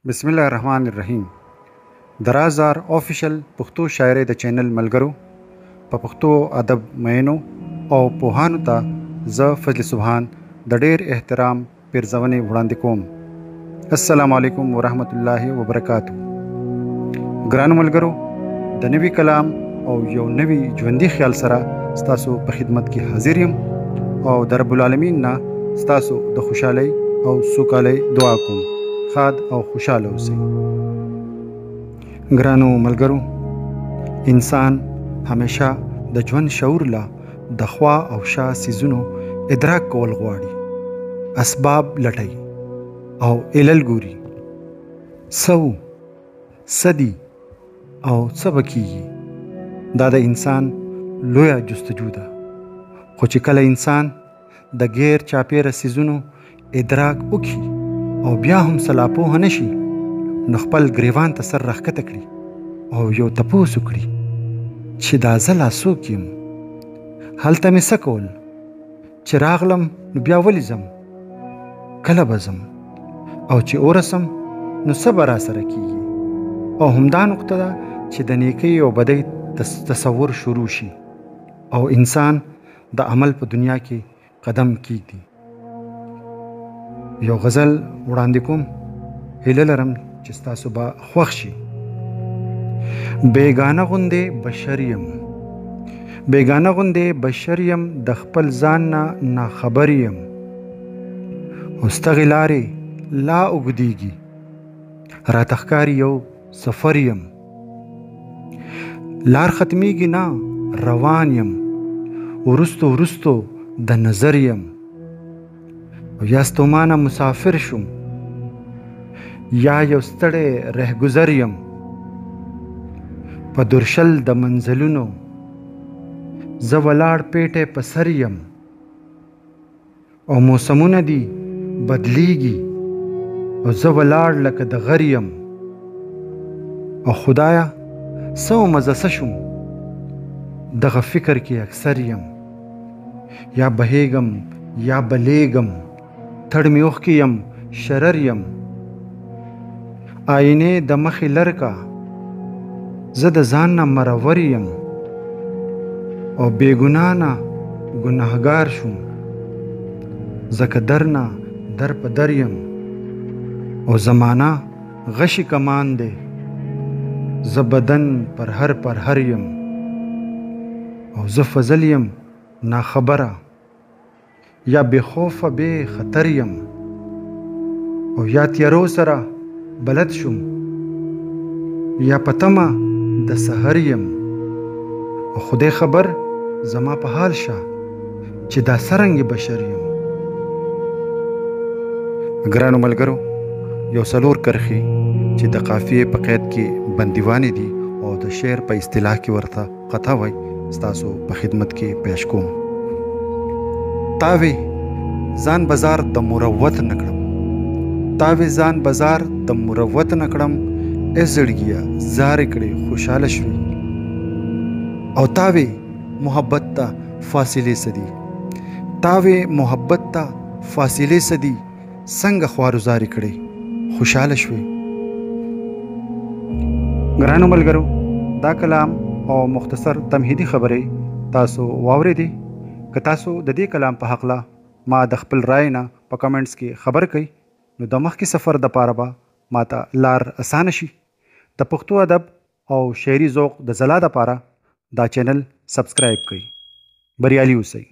بسم الله الرحمن الرحیم د رازار آفیشل پښتو شاعرۍ د چینل ملګرو، په پښتو ادب مینو او پوهانو ته زه فضل سبحان د ډیر احترام پیرزونې وړاندې کوم. السلام علیکم ورحمت الله وبرکاتو. ګرانو ملګرو، د نوي کلام او یو نوي ژوندي خیال سره ستاسو په خدمت کې حاضر یم او د رب العالمین نه ستاسو د خوشحالۍ او سوکالۍ دعا کوم. ښاد او خوشحاله اوسئ. ګرانو ملګرو، انسان همیشه د ژوند شعور له د خوا او شا څیزونو ادراک کول غواړي، اسباب لټوي او علل ګوري، څه وو، څه دي او څه به کیږي. دا د انسان لویه جستجو ده. خو چې کله انسان د غیر چاپیره څیزونو ادراک وکړي او بیا هم څه لا پوه نه شي، نو خپل ګریوان ته سر راښکته کړي او یو تپوس وکړي چې دا زه لا څوک یم، هلته مې څه کول، چې راغلم نو بیا ولې ځم، کله به ځم، او چې ورسم نو څه به راسره کیږي. او همدا نقطه ده چې د نیکۍ او بدۍ تصور شروع شي او انسان د عمل په دنیا کې قدم کیږدي. یو غزل وړاندې کوم، هیله لرم چې ستاسو به خوښ شي. بیګانه غوندې بشر یم، بیګانه غوندې بشر یم، د خپل ځان نه ناخبر یم. اوس دغې لارې لا اوږدېږي، راته ښکاري یو سفر یم. لار ختمیږي نه، روان یم، وروستو وروستو د نظر یم. او یا ستومانه مسافر شوم، یا یو ستړی رهګذر یم. په درشل د منزلونو زه ولاړ پیټی په سر یم. او موسمونه دي بدلیږي او زه ولاړ لکه د غر یم. او خدایا څه ومزه څه شوم، دغه فکر کې اکثر یم. یا بهیږم یا بلیږم، تړمې اوښکې یم، شرر یم. آینې د مخې لرکه، زه د ځان نه مرور یم. او بې ګناه نه ګناهګار شوم، ځکه درنه در په در یم. او زمانه غشي کمان دی، زه بدن پرهر پرهر یم. او زه فضل یم ناخبره، یا بې خوفه بې خطر یم. او یا تیارو سره بلد شوم، یا په تمه د سحر یم. او خدای خبر زما په حال شه چې دا څرنګه بشر یم. ګرانو ملګرو، یو څلور کرښې چې د قافیې په قید کې بندیوانې دي او د شعر په اصطلاح کې ورته قطع وایي، ستاسو په خدمت کې پیش کوم. تاوې ځان بازار د مروت نه کړم، تاوې ځان بازار د مروت نه کړم، ای زړګیه زارې کړې خوشحاله شوې. او تاوې محبت ته فاصلې څه دي، تاوې محبت ته فاصلې څه دي، څنګه خوارو زارې کړې خوشحاله شوې. ګرانو ملګرو، دا کلام او مختصر تمهیدي خبرې تاسو واورېدې. که تاسو د دې کلام په هکله ما د خپل رای نه په کمنټس کې خبر کړئ، نو د مخکې سفر دپاره به ما ته لار اسانه شي. د پښتو ادب او شعري ذوق د ځلا دپاره دا چینل سبسکرایب کړئ. بریالي اوسئ.